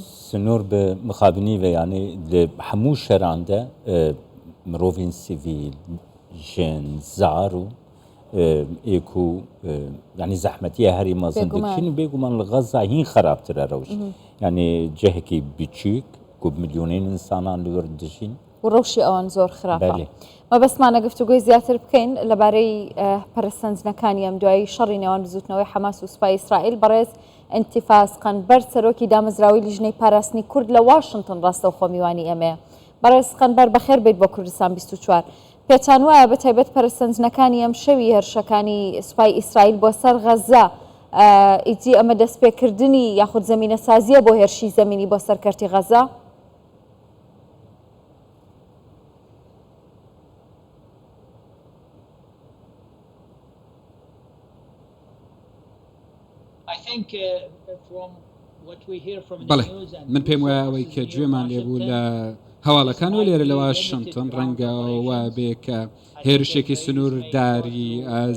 سنوور bi mixabinî ve yanî li hemû şeran de mirovên sivîl, jin, zar û ê ku yanî zehmetiya herî mezin dikişînin bêguman li Xezza hîn xerabtir e rewş. Yanî cihekî biçûk ku bi milyonên însanan li wir dijîn. و ڕەوشی ئەوان زۆر خراپە. مەبەستمانە گفتوگۆی زیاتر بکەین لەبارەی پەرەسەندنەکانی ئەم دوایی شەڕی نێوان بزوتنەوەی حەماس و سوپای ئیسرائیل بەڕێز ئینتیفاز قەنبەر سەرۆکی دامەزراوەی لیژنەی پاراستنی کورد لە واشنتن ڕاستەوخۆ میوانی ئێمەیە. بەڕێز قەنبەر بەخێر بێیت بۆ کوردستان 24. پێتان وایە بە تایبەت پەرەسەندنەکانی ئەم شەوی هێرشەکانی سوپای ئیسرائیل بۆ سەر غەززە ئیدی ئەمە دەستپێکردنی یاخود زەمینەسازییە بۆ هێرشی زەمینی بۆ سەر کەرتی غەززە؟ بەڵێ، من پێم وایە ئەوەی کە گوێمان لێبوو لە هەواڵەکان و لێرە لە واشنتن ڕەنگە وا بێ کە هێرشێکی سنوورداری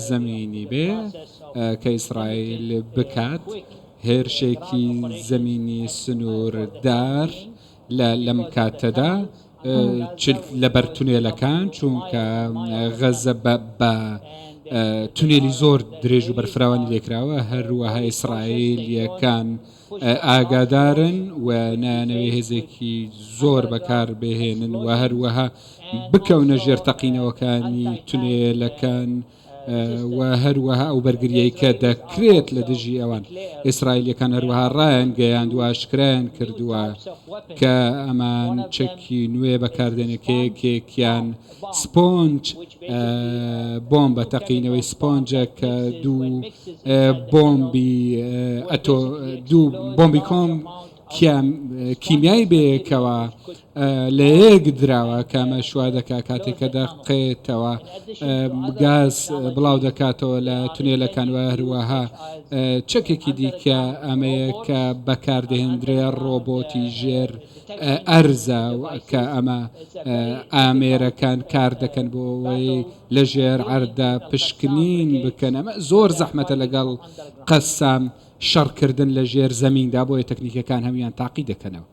زەمینی بێ کە ئیسرائیل بکات هێرشێکی زەمینی سنووردار لە لەم کاتەدا چ لەبەر تونێلەکان چونکە غەزە بە تونێلی زۆر درێژ و بەرفراوانی لێکراوە هەروەها ئیسرائیلیەکان ئاگادارن و نایانەوێ هێزێکی زۆر بەکار بهێنن و هەروەها بکەونە ژێر تەقینەوەکانی تونێلەکان. و هەروەها ئەو بەرگریەی کە دەکرێت لە دژی ئەوان. ئیسرائیلیەکان هەروەها ڕایانگەیاند و ئاشکرایان کردووە کە ئەمان چەکی نوێ بەکاردێنێ کە یەکێکیان سپۆنج بۆمبە تەقینەوەی سپۆنجە کە دوو بۆمبی ئەتۆ دوو بۆمبی کۆم کیمیای بەیەکەوە لە یەک دراوە کە ئەمەش وا دەکات کاتێک کە دەقێتەوە گاز بڵاو دەکاتەوە لە تونێلەکان و هەروەها چەکێکی دیکە ئەمەیە کە بەکاردەهێندرێ ڕۆبۆتی ژێر ئەرزە کە ئەمە ئامێرەکان کار دەکەن بۆ ئەوەی لە ژێر عەردا پشکنین بکەن ئەمە زۆر زەحمەتە لەگەڵ قەسام شەڕکردن لە ژێر زەمیندا بۆیە تەکنیکەکان هەموویان تاقی دەکەنەوە.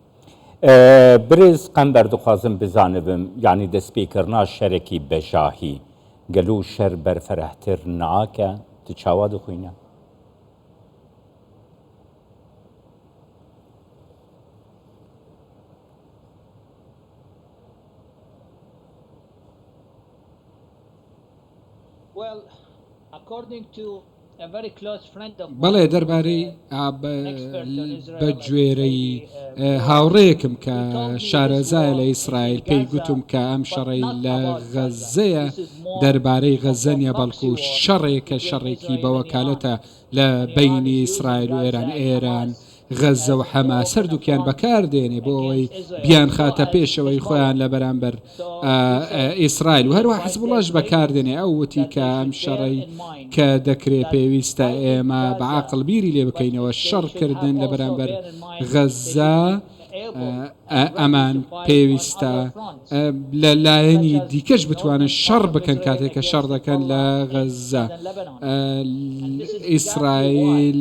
برێز قەنبەر دخوازم بزانبم یانی دەستپێکرنا شەرەکی بەژاهی گەلو شەر بەرفرەهتر ناکە تو چاوا دخوینە؟ بەڵێ دەربارەی بە گوێرەی هاوڕێیەکم کە شارەزایە لە ئیسرائیل پێی گوتم کە ئەم شەڕەی لە غەزەیە دەربارەی غەزە نیە بەڵکو شەڕێکە شەڕێکی بە وەکالەتە لە بەینی ئیسرائیل و ئێران ئێران غەززە و حەماس هەردووکیان بەکاردێنێ بۆ ئەوەی بیانخاتە پێشەوەی خۆیان لە بەرامبەر ئیسرائیل و هەروە حزبوڵاش بەکاردێنێ ئەو وتی کە ئەم شەڕەی کە دەکرێ پێویستە ئێمە بە عاقڵ بیری لێ بکەینەوە شەڕکردن لە بەرامبەر غەززە ئەمان پێویستە لە لایەنی دیکەش بتوانن شەڕ بکەن کاتێک کە شەڕ دەکەن لە غەززە ئیسرائیل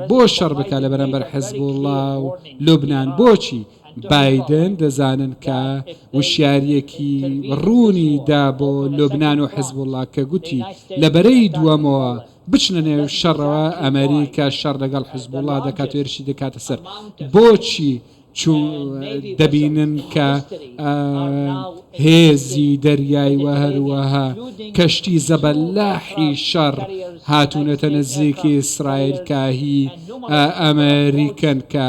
بۆ شەڕ بکات لە بەرامبەر حزبوڵڵا و لوبنان بۆچی؟ بایدن دەزانن کە وشیارییەکی ڕوونی دا بۆ لوبنان و حزبوڵڵا کە گوتی لە بەرەی دووەمەوە بچنە نێو شەڕەوە ئەمریکا شەڕ لەگەڵ حزبوڵڵا دەکات و هێرشی دەکاتە سەر بۆچی دەبینن کە هێزی دەریای و هەروەها کەشتی زەبەلاحی شەڕ هاتوونەتە نزیکی ئیسرائیل کە هی ئەمریکەن کە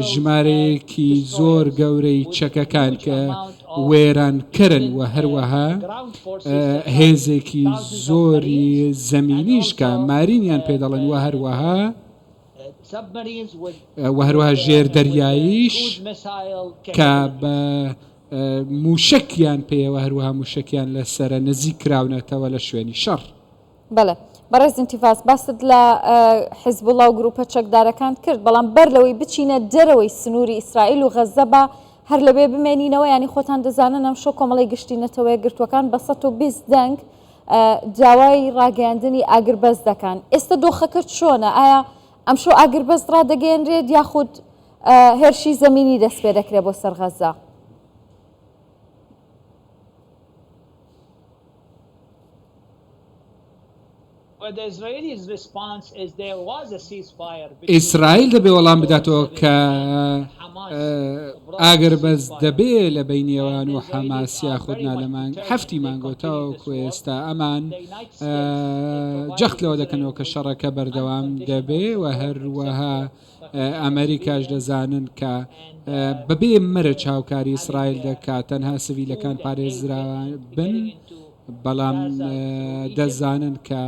ژمارەیەکی زۆر گەورەی چەکەکان کە وێرانکەرن و هەروەها هێزێکی زۆری زەمینیش کە مارینیان پێدەڵێن و هەروەها و هەروەها ژێر دەریاییش کە بە مووشەکیان پێیەوە هەروەها مووشەکیان لەسەرە نزیک کراونەتەوە لە شوێنی شەڕ. بەڵێ بەڕێز ئینتیفاز باست لە حیزبوڵا و گروپە چەکدارەکان کرد، بەڵام بەر لەوەی بچینە دەرەوەی سنووری ئیسرائیل و غەززە با هەر لەوێ بمێنینەوە، یانی خۆتان دەزانن ئەمشەو کۆمەڵەی گشتی نەتەوەیەکگرتووەکان بە 120 دەنگ داوای ڕاگەیاندنی ئاگربەست دەکەن، ئێستا دۆخەکە چۆنە؟ ئایا ئەمشەو ئاگربەست ڕادەگەیەنرێت یاخود. هێرشی زەمینی دەست پێ دەکرێت بۆ سەر غەززە؟ ئیسرائیل دەبێ وەڵام بداتەوە کە ئاگربەست دەبێ لە بەینی ئەوان و حەماس یاخود نا لە مانگ حەفتی مانگەوە تاوەکو ئێستا ئەمان جەخت لەوە دەکەنەوە کە شەڕەکە بەردەوام دەبێ و هەروەها ئەمریکاش دەزانن کە بەبێ مەرج هاوکاری ئیسرائیل دەکات تەنها سڤیلەکان پارێزراوان بن. بەڵام دەزانن کە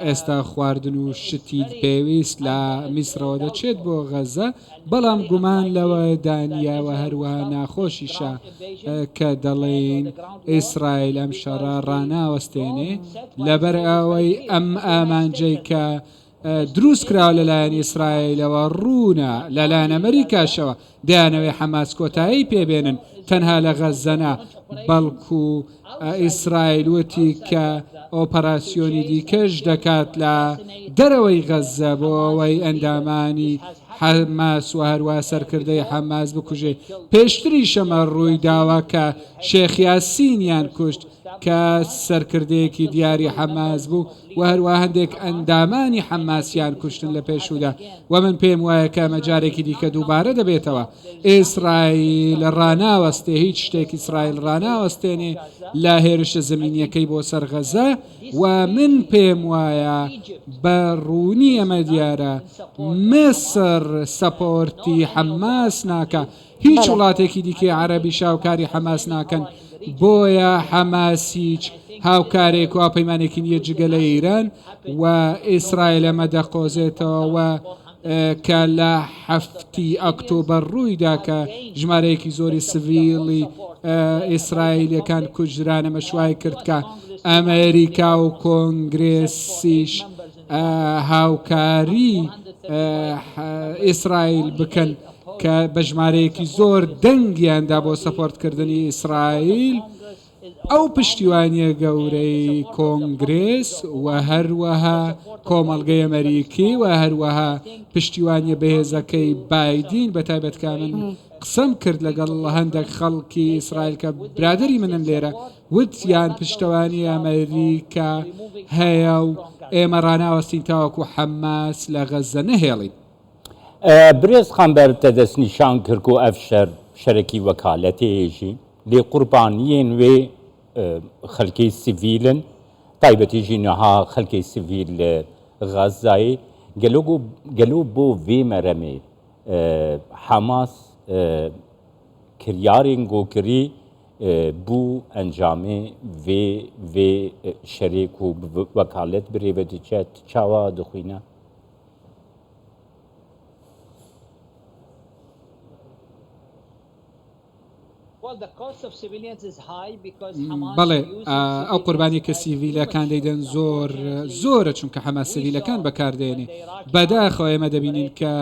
ئێستا خواردن و شتی پێویست لە میسرەوە دەچێت بۆ غەزە، بەڵام گومان لەوەدا نییە و هەروەها ناخۆشیشە کە دەڵێین ئیسرائیل ئەم شەڕە ڕاناوەستێنێ لەبەر ئەوەی ئەم ئامانجەی کە دروست کراوە لەلایەن ئیسرائیلەوە ڕوونە، لەلایەن ئەمریکاشەوە دەیانەوێت حەماس کۆتایی پێبێنن تەنها لە غەززە نا، بەڵکو ئیسرائیل وتی کە ئۆپەراسیۆنی دیکەش دەکات لە دەرەوەی غەززە بۆ ئەوەی ئەندامانی حەماس و هەروەها سەرکردەی حەماس بکوژێ. پێشتریش ئەمە ڕوویداوە کە شێخ یاسینیان کوشت کە سەرکردەیەکی دیاری حەماس بوو و هەروەها هەندێک ئەندامانی حەماسیان کوشتن لە پێشوودا و من پێم وایە کە ئەمە جارێکی دیکە دووبارە دەبێتەوە. ئیسرائیل ڕاناوەستێ، هیچ شتێک ئیسرائیل ڕاناوەستێنێ لە هێرشە زەمینییەکەی بۆ سەر غەزە و من پێم وایە بە ڕوونی ئەمە دیارە میسر سەپۆرتی حەماس ناکا، هیچ وڵاتێکی دیکەی عەرەبیش هاوکاری حەماس ناکەن، بۆیە حەماس هیچ هاوکارێک و هاوپەیمانێکی نییە جگە لە ئیران و ئیسرائیل ئەمە دەقۆزێتەوە و کە لە حەفتی ئۆکتۆبەر ڕوویدا کە ژمارەیەکی زۆری سڤیلی ئیسرائیلیەکان کوژران ئەمەش وای کرد کە ئەمریکا و کۆنگرێسیش هاوکاری ئیسرائیل بکەن کە بە ژمارەیەکی زۆر دەنگیاندا بۆ سەپۆرتکردنی ئیسرائیل ئەو پشتیوانییە گەورەی کۆنگرێس و هەروەها کۆمەڵگەی ئەمەریکی و هەروەها پشتیوانییە بەهێزەکەی بایدین بە تایبەت کە من قسەم کرد لەگەڵ هەندێک خەڵکی ئیسرائیل کە برادری منن لێرە وتیان پشتەوانی ئەمەریکا هەیە و ئێمە ڕاناوەستین تاوەکو حەماس لە غەززە نەهێڵین. برێز قەنبەر te destnîşan kir ku ev şer şerekî wekaletê ye jî lê qurbaniyên wê xelkê sivîl in, taybetî jî niha xelkê sivîl li Xazzayê. Gelo gelo bo vê meremê Hamas kiryarên ku kirî bû encamê vê vê şerê ku bi wekalet birêve diçe tu çawa dixwîne? بەڵێ ئەو قوربانی کە سیڤیلەکان دەیدەن زۆر زۆرە چونکە حەماس سڤیلەکان بەکاردێنێ بەداخەوە ئێمە دەبینین کە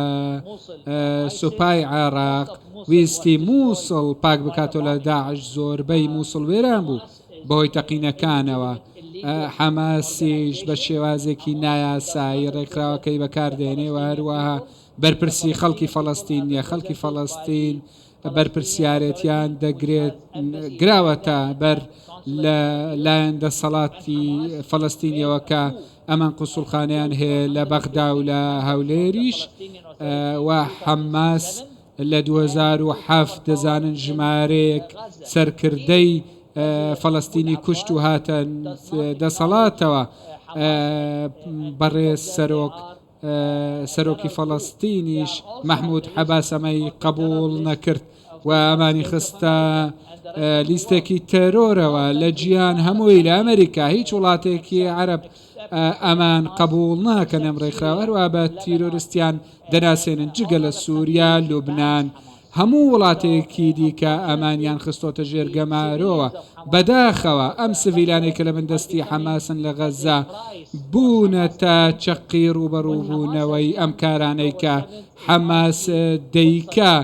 سوپای عێراق ویستی مووسڵ پاک بکاتەوە لە داعش زۆربەی مووسڵ وێران بوو بەهۆی تەقینەکانەوە حەماسیش بە شێوازێکی نایاسایی ڕێکخراوەکەی بەکاردێنێ و هەروەها بەرپرسی خەڵکی فەڵەستین نییە خەڵکی فەڵەستین بەرپرسیارێتیان دەگرێت گراوەتە بەر لە لایەن دەسەڵاتی فەڵەستینیەوە کە ئەمان قوسوڵخانەیان هەیە لە بەغدا و لە هەولێریش و حەماس لە 2007 دەزانن ژمارەیەک سەرکردەی فەڵەستینی کوشت و هاتە دەسەڵاتەوە بەڕێز سەرۆک سەرۆکی فەڵەستینیش مەحمود حەباس ئەمەی قبوڵ نەکرد و ئەمانی خستە لیستێکی تێرۆرەوە لە جیهان هەمووی لە ئەمریکا هیچ وڵاتێکی عەرەب ئەمان قبوڵ ناکەن ئەم ڕێکخراوە هەروەها بە تیرۆرستیان دەناسێنن جگە لە سووریا لوبنان هەموو وڵاتێکی دیکە ئەمانیان خستۆتە ژێر گەمارۆوە، بەداخەوە ئەم سڤیلانەی کە لە بن دەستی حەماسن لە غەززە بوونەتە چەقی ڕووبەڕووبوونەوەی ئەم کارانەی کە حەماس دەیکا.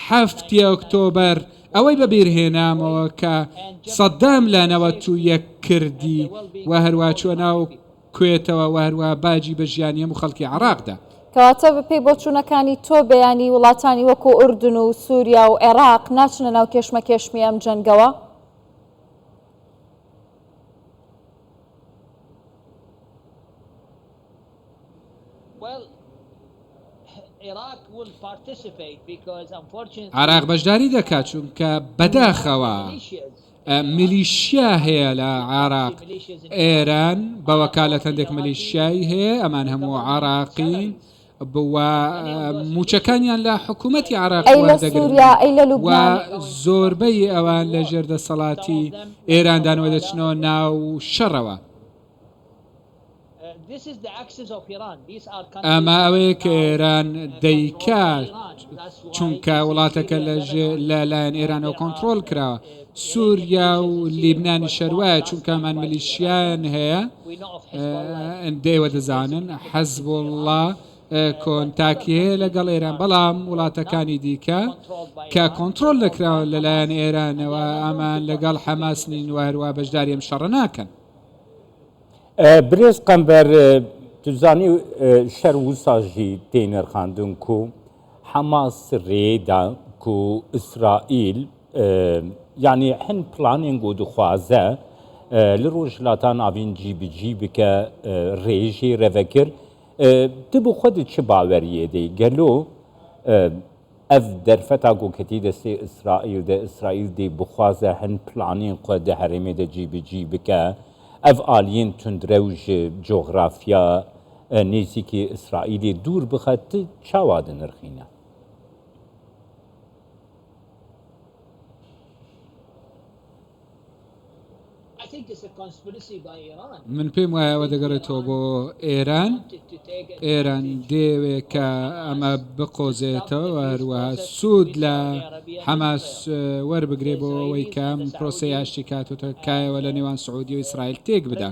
حەفتی ئۆکتۆبەر ئەوەی بەبیر هێنامەوە کە سەدام لە 91 کردی و هەروا چووە ناو کوێتەوە و هەروەها باجی بە ژیانی هەموو خەڵکی عێراق دا. کەواتە بەپێی بۆچوونەکانی تۆ بەیانی وڵاتانی وەکو ئوردن و سووریا و عێراق ناچنە ناو کێشمەکێشمی ئەم جەنگەوە؟ عێراق بەشداری دەکات چونکە بەداخەوە میلیشیا هەیە لە عێراق، ئێران بە وەکالەت هەندێک میلیشیای هەیە، ئەمان هەموو عێراقین و مووچەکانیان لە حکوومەتی عێراق ئەی لە وەردەگرن سووریا، ئەی لە و لوبنان؟ زۆربەی ئەوان لە ژێر دەسەڵاتی ئێراندان و دەچنەوە ناو شەڕەوە. ئەمە ئەوەیە کە ئێران دەیکات، چونکە وڵاتەکە لە لایەن ئێرانەوە کۆنتڕۆڵ کراوە. سووریا و لیبنانیش هەر وایە، چونکە ئەمان میلیشیایان هەیە، ئێوە دەزانن حەزبوڵڵا کۆنتاکی هەیە لەگەڵ ئێران، بەڵام وڵاتەکانی دیکە کە کۆنتڕۆڵ نەکراون لەلایەن ئێرانەوە، ئەمان لەگەڵ حەماس نین و هەروا بەشداری ئەم شەڕە ناکەن. برێز قەنبەر تو زانی شەر وسا ژی تێ نرخاندن کو حەماس رێ دا کو ئیسرائیل یعنی هەن پلانێن گو دخوازە li rojhilata navîn cîbicî bike rê jê re vekir tu bi xwe di çi baweriyê de gelo Ev derfeta ku ketî destê Îsraîl de, Îsraîl dê bixwaze hin planên xwe di herêmê de cîbicî bike. Ev aliyên tundrew ji cografya nêzîkî Îsraîlê dûr bixe, tu çawa dinirxîne? من پێم وایە ئەوە دەگەڕێتەوە بۆ ئێران، ئێران دەیەوێ کە ئەمە بقۆزێتەوە، هەروەها سوود لە حەماس وەربگرێ بۆ ئەوەی کە ئەم پرۆسەی ئاشتی کە هاتۆتە کایەوە لە نێوان سعودیە و ئیسرائیل تێک بدا.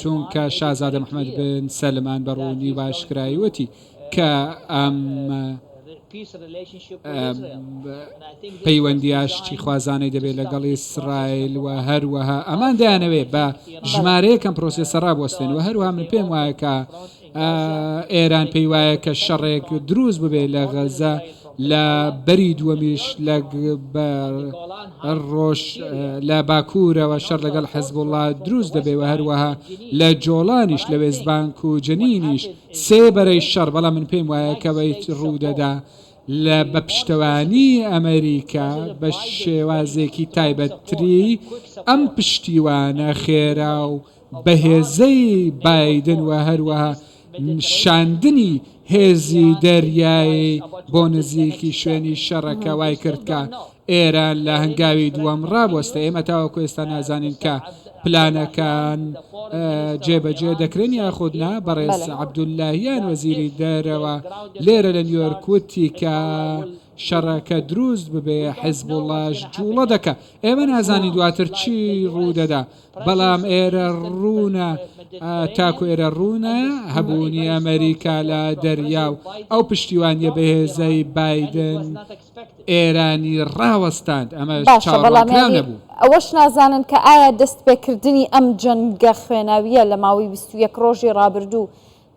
چونکە شازادە محەمەد بن سەلمان بە ڕوونی و بە ئاشکرایی وتی کە ئەم پەیوەندی ئاشتیخوازانەی دەبێت لەگەڵ ئیسرائیل و هەروەها ئەمان دەیانەوێت بە ژمارەیەک ئەم پرۆسێسە ڕابوەستێن و هەروەها من پێم وایە کە ئێران پێی وایە کە شەڕێک دروست ببێت لە غەزە لە بەری دووەمیش لە ڕۆژ لە باکوورەوە شەڕ لەگەڵ حزبوڵڵا دروست دەبێ و هەروەها لە جۆڵانیش لە وێستبانک و جەنینیش سێ بەرەی شەڕ، بەڵام من پێم وایە کە ئەوەی ڕوودەدا لە بە پشتەوانی ئەمەریکا بە شێوازێکی تایبەتتری ئەم پشتیوانە خێرا و بەهێزەی بایدن و هەروەها شاندنی هێزی دەریایی بۆ نزیکی شوێنی شەڕەکە وای کرد کە ئێران لە هەنگاوی دووەم ڕابوەستێ، ئێمە تاوەکو ئێستا نازانین کە پلانەکان جێبەجێ دەکرێن یاخود نا، بەڕێز عەبدولاهیان وەزیری دەرەوە لێرە لە نیویۆرک وتی کە شەڕەکە دروست ببێ حزبوڵاش جوڵە دەکا، ئێمە نازانین دواتر چی ڕوودەدا، بەڵام ئێرە ڕوونە تاکو ئێرە ڕوونە هەبوونی ئەمەریکا لە دەریا و ئەو پشتیوانیە بەهێزەی بایدن ئێرانی ڕاوەستاند، ئەمەش باشە بەڵام چاوەڕوانکراو یانی نەبوو. ئەوەش نازانن کە ئایا دەستپێکردنی ئەم جەنگە خوێناوییە لە ماوەی 21 ڕۆژی ڕابردوو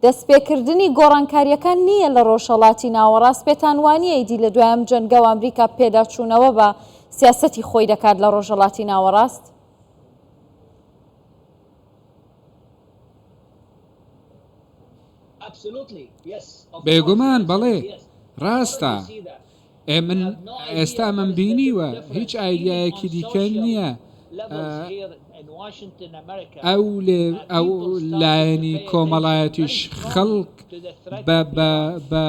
دەستپێکردنی گۆڕانکارییەکان نییە لە ڕۆژهەڵاتی ناوەڕاست، پێتان وانییە ئیدی لە دوای ئەم جەنگەوە ئەمریکا پێداچوونەوە بە سیاسەتی خۆی دەکات لە ڕۆژهەڵاتی ناوەڕاست؟ بێگومان بەڵێ ڕاستە ئێ من ئێستا ئەمەم بینیوە هیچ ئایدیایەکی دیکە نییە ئەو لێ ئەو لایەنی کۆمەڵایەتیش خەڵک بە بە بە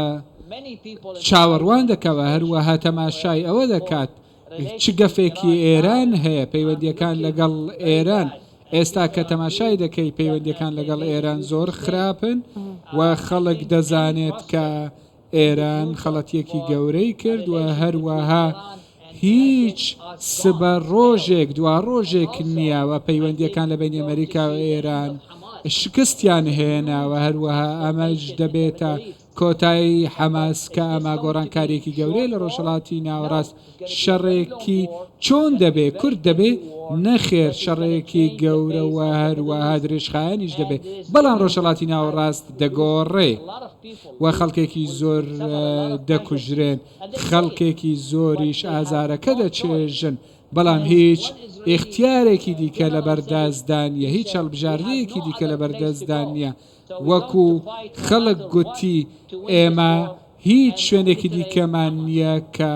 چاوەڕوان دەکەوە هەروەها تەماشای ئەوە دەکات چ گەفێکی ئێران هەیە پەیوەندیەکان لەگەڵ ئێران ئێستا کە تەماشای دەکەی پەیوەندیەکان لەگەڵ ئێران زۆر خراپن و خەڵک دەزانێت کە ئێران خەڵەتیەکی گەورەی کرد و هەروەها هیچ سبە ڕۆژێک دوا ڕۆژێک نییە و پەیوەندیەکان لە بینی ئەمریکا و ئێران شکستیان هێناوە هەروەها ئەمەش دەبێتە. کۆتایی حەماس کە ئەمە گۆڕانکارییەکی گەورەیە لە ڕۆژهەڵاتی ناوەڕاست، شەڕێکی چۆن دەبێ؟ کورت دەبێ؟ نەخێر شەڕێکی گەورە و هەروەها درێژخایەنیش دەبێ، بەڵام ڕۆژهەڵاتی ناوەڕاست دەگۆڕێ و خەڵکێکی زۆر دەکوژرێن، خەڵکێکی زۆریش ئازارەکە دەچێژن، بەڵام هیچ ئیختیارێکی دیکە لەبەردەستدا نییە، هیچ هەڵبژاردەیەکی دیکە لەبەردەستدا نییە، وەکو خەڵک گوتی ئێمە هیچ شوێنێکی دیکەمان نییە کە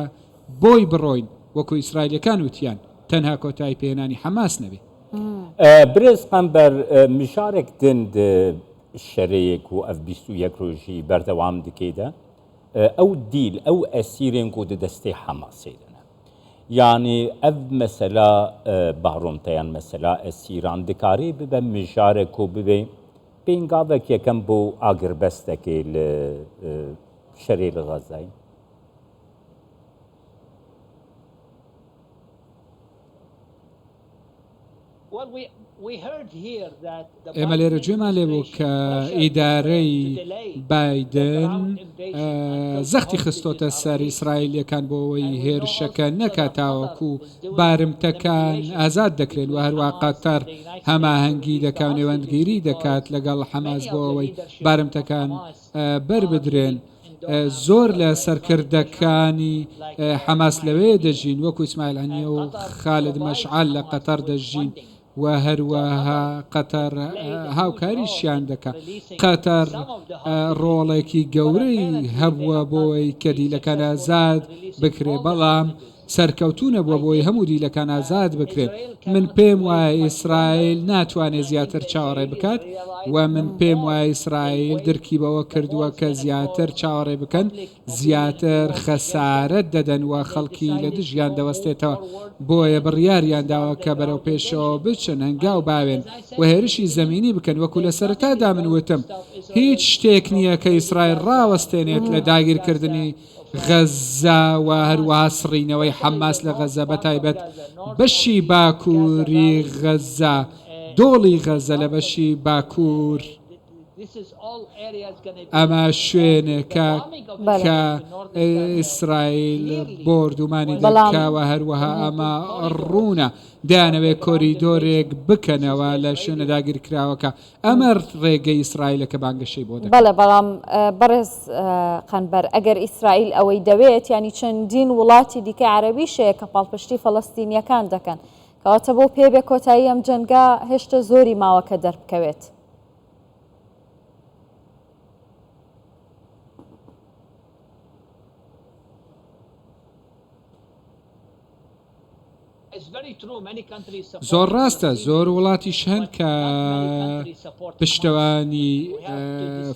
بۆی بڕۆین، وەکو ئیسرائیلییەکان وتیان، تەنها کۆتایی پێهێنانی حەماس نەبێ. برێز قەنبەر، مژارێک دن د شەرەیەک و ئەڤ 21 رۆژی بەردەوام دکێ دە، ئەو دیل، ئەو ئەسیرێن کو د دەستێ حەماسێ دە نە. یانی ئەڤ مەسەلا بارۆمتە یان مەسەلا ئەسیران دکارێ ببە مژارێک کو ببێ پێنگاڤەک یەکەم بۆ ئاگربەستەکێ لە شەرێ لە غەزای. ئێمە لێرە گوێمان لێ بوو کە ئیدارەی بایدن زەختی خستۆتە سەر ئیسرائیلیەکان بۆ ئەوەی هێرشەکە نەکات تاوەکو بارمتەکان ئازاد دەکرێن و هەروە قەتەر هەماهەنگی دەکا و نێوەندگیری دەکات لەگەڵ حەماس بۆ ئەوەی بارمتەکان بەر بدرێن. زۆر لە سەرکردەکانی حەماس لەوێ دەژین وەکو ئیسماعیل هەنیە و خالد مەشعەل لە قەتەر دەژین و هەروەها قەتەر هاوکاریشیان دەکا. قەتەر ڕۆڵێکی گەورەی هەبووە بۆی کە دیلەکان ئازاد بکرێ، بەڵام سەرکەوتوو نەبووە بۆی هەموو دیلەکان ئازاد بکرێن. من پێم وایە ئیسرائیل ناتوانێت زیاتر چاوەڕێ بکات و من پێم وایە ئیسرائیل درکی بەوە کردووە کە زیاتر چاوەڕێ بکەن زیاتر خەسارەت دەدەن و خەڵکی لە دژیان دەوەستێتەوە، بۆیە بڕیاریان داوە کە بەرەو پێشەوە بچن هەنگاو باوێن و هێرشی زەمینی بکەن، وەکو لە سەرەتادا من وتم هیچ شتێک نییە کە ئیسرائیل ڕاوەستێنێت لە داگیرکردنی غەززە و هەروەها سڕینەوەی حەماس لە غەززە بەتایبەت بەشی باکووری غەززە، دۆڵی غەززە لە بەشی باکوور. ئەمە شوێنێکە کە ئیسرائیل بۆردومانی دەکا و هەروەها ئەمە ڕوونە دەیانەوێت کۆریدۆرێک بکەنەوە لە شوێنە داگیرکراوەکە. ئەمە ڕێگەی ئیسرائیلە کە بانگەشەی بۆ دەکەن. بەڵێ بەڵام بەڕێز قەنبەر ئەگەر ئیسرائیل ئەوەی دەوێت یانی چەندین وڵاتی دیکەی عەرەبیش هەیە کە پاڵپشتی فەڵەستینییەکان دەکەن کەواتە بەو پێیە بێ کۆتایی ئەم جەنگە هێشتە زۆری ماوە کە دەربکەوێت. زۆر ڕاستە زۆر وڵاتیش هەن کە پشتەوانی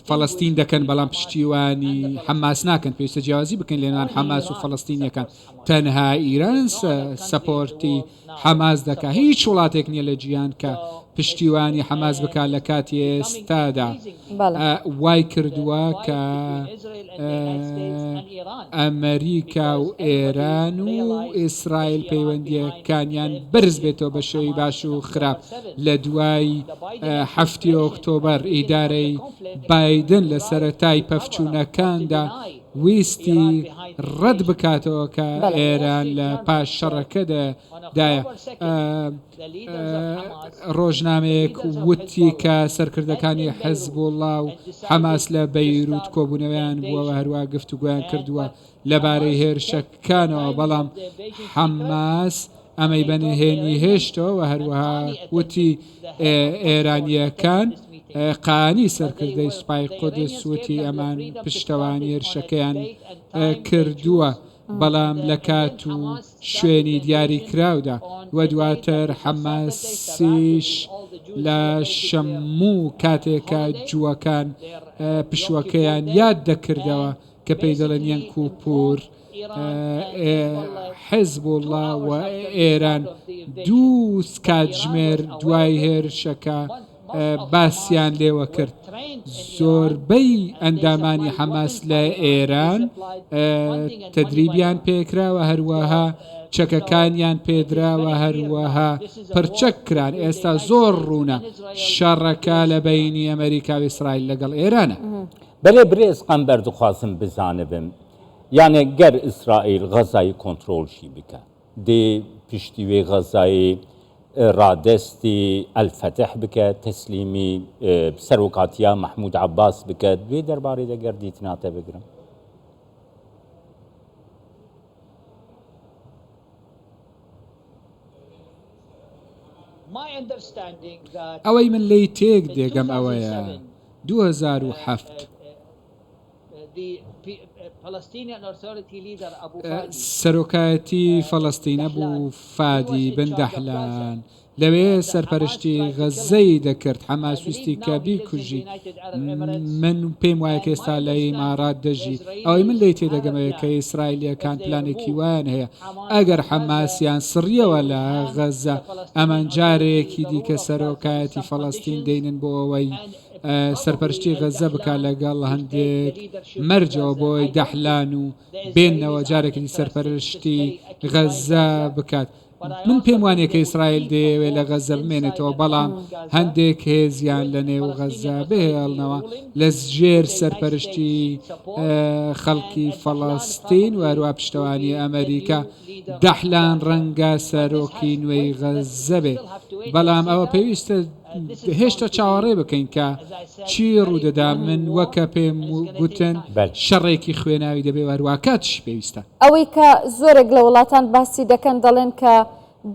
فەڵەستین دەکەن بەڵام پشتیوانی حەماس ناکەن پێویستە جیاوازی بکەین لەنێوان حەماس و فەڵەستینیەکان تەنها ئیران سەپۆرتی حەماس دەکا هیچ وڵاتێک نییە لە جیهان کە پشتیوانی حەماس بکات لە کاتی ئێستادا وای کردووە کە ئەمریکا و ئێران و ئیسرائیل پەیوەندیەکانیان بەرز بێتەوە بە شێوی باش و خراپ لە دوای هەفتی ئۆکتۆبەر ئیدارەی بایدن لە سەرەتای پەفچوونەکاندا ویستی ڕەت بکاتەوە کە ئێران لە پاش شەڕەکەدایە. ڕۆژنامەیەک وتی کە سەرکردەکانی حزبوڵڵا و حەماس لە بەیروت کۆبوونەوەیان بووە و هەروەها گفتوگۆیان کردووە لەبارەی هێرشەکانەوە، بەڵام حەماس ئەمەی بە نهێنی هێشتەوە و هەروەها وتی ئێرانییەکان قانی سەرکردەی سوپای قودس وتی ئەمان پشتەوانی هێرشەکەیان کردووە بەڵام لە کات و شوێنی دیاریکراودا و دواتر حەماسیش لە شەمموو کاتێک کە جووەکان پشووەکەیان یاد دەکردەوە کە پێی دەڵێن یەنکوپور، حیزبوڵڵا و ئێران دوو کاتژمێر دوای هێرشەکە باسیان لێوە کرد زۆربەی ئەندامانی حەماس لە ئێران تەدریبیان پێکراوە هەروەها چەکەکانیان پێدراوە هەروەها پرچەک کران ئێستا زۆر ڕوونە شەڕەکە لە بەینی ئەمریکا و ئیسرائیل لەگەڵ ئێرانە. بەلێ برێز قەنبەر دخوازم بزانبم یانێ گەر ئیسرائیل غەزای کۆنترۆل ژی بکە دێ پشتی وێ غەزای رادەستی ئەلفەتح بکە تەسلیمی سەرۆکاتیا مەحمود عەباس بکە دوێ دەربارەی دە گەر دیتناتە بگرم. ئەوەی من لێی تێک دێگەم ئەوەیە 2007 سەرۆکایەتی فەڵەستینە بوو فادی بن دەحلان لەوێ سەرپەرشتی غەززەی دەکرد، حەماس ویستی کە بیکوژی، من پێم وایە کە ئێستا لە ئیمارات دەژی، ئەوەی من لێی تێدەگەم ئەوەیە کە ئیسرائیلییەکان پلانێکی وایان هەیە، ئەگەر حەماسیان سڕییەوە لە غەززە، ئەمان جارێکی دیکە سەرۆکایەتی فەڵەستین دێنن بۆ ئەوەی سەرپەرشتی غەززە بکات لەگەڵ هەندێک مەرجەوە بۆ ئەوەی دەحلان و بێننەوە جارێکی دی سەرپەرشتی غەززە بکات. من پێم وانیە کە ئیسرائیل دەیەوێت لە غەززە بمێنێتەوە، بەڵام هەندێک هێزیان لە نێو غەززە بهێڵنەوە لە ژێر سەرپەرشتی خەڵکی فەڵەستین و هەروە پشتەوانی ئەمریکا. دەحلان ڕەنگە سەرۆکی نوێی غەززە بێ، بەڵام ئەوە پێویستە هێشتا چاوەڕێ بکەین کە چی ڕوودەدا. من وەکە پێم گوتن شەڕێکی خوێناوی دەبێ و هەروە کاتیشی پێویستە. ئەوەی کە زۆرێک لە وڵاتان باسی دەکەن دەڵێن کە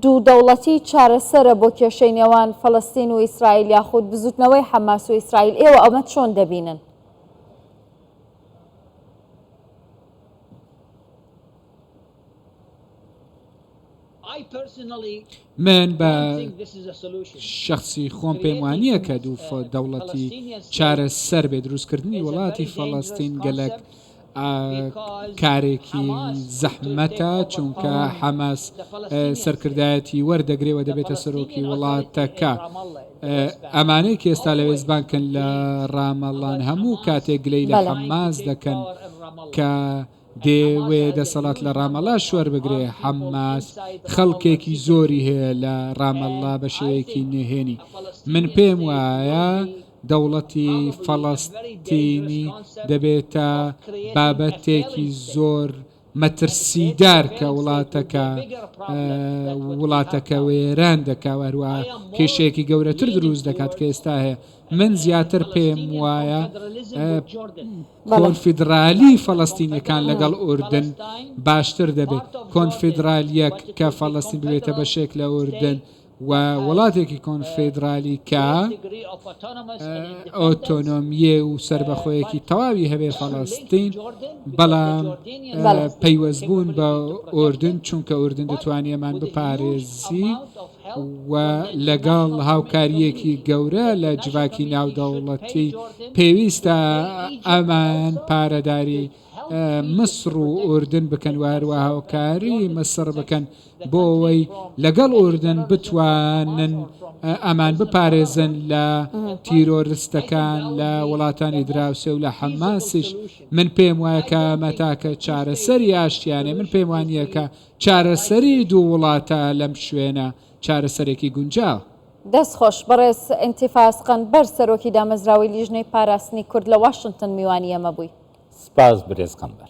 دوو دەوڵەتی چارەسەرە بۆ کێشەی نێوان فەڵەستین و ئیسرائیل یاخود بزوتنەوەی حەماس و ئیسرائیل ئێوە ئەمە چۆن دەبینن؟ من بە شەخسی خۆم پێم وانییە کە دوو دەوڵەتی چارەسەر بێ دروستکردنی وڵاتی فەڵەستین گەلەک کارێکی زەحمەتە چونکە حەماس سەرکردایەتی وەردەگرێ و دەبێتە سەرۆکی وڵاتەکە. ئەمانەی کە ئێستا لە وێستبانکن لە ڕامەڵان هەموو کاتێک گلەی لە حەماس دەکەن کە دەیەوێ دەسەڵات لە ڕامەڵا شوەربگرێ، حەماس خەڵکێکی زۆری هەیە لە ڕامەڵا بە شێوەیەکی نهێنی. من پێم وایە دەوڵەتی فەڵەستینی دەبێتە بابەتێکی زۆر مەترسیدار کە وڵاتەکە وڵاتەکە وێران دەکا و هەروەها کێشەیەکی گەورەتر دروست دەکات کە ئێستا هەیە. من زیاتر پێم وایە کۆنفیدرالی فەڵەستینیەکان لەگەڵ ئوردن باشتر دەبێت، کۆنفیدرالیەک کە فەڵەستین ببێتە بەشێک لە ئوردن و وڵاتێکی کۆنفیدرالی کە ئۆتۆنۆمیە و سەربەخۆیەکی تەواوی هەبێ فەڵەستین، بەڵام پەیوەستبوون بە ئوردن چونکە ئوردن دەتوانێت ئەمان بپارێزی و لەگەڵ هاوکارییەکی گەورە لە جڤاکی ناودەوڵەتی پێویستە ئەمان پارەداری مسڕ و ئوردن بکەن و هەروە هاوکاری مسڕ بکەن بۆ ئەوەی لەگەڵ ئوردن بتوانن ئەمان بپارێزن لە تیرۆرستەکان لە وڵاتانی دراوسێ و لە حەماسیش. من پێم وایە کە ئەمە تاکە چارەسەری ئاشتیانەیە. من پێم وانییە کە چارەسەری دوو وڵاتە لەم شوێنە چارەسەرێکی گونجاوە. دەست خۆش بەڕێز ئینتیفاز قەنبەر سەرۆکی دامەزراوەی لیژنەی پاراستنی کورد لە واشنتن میوانی ئێمە بووی. سپاس برێز قەنبەر.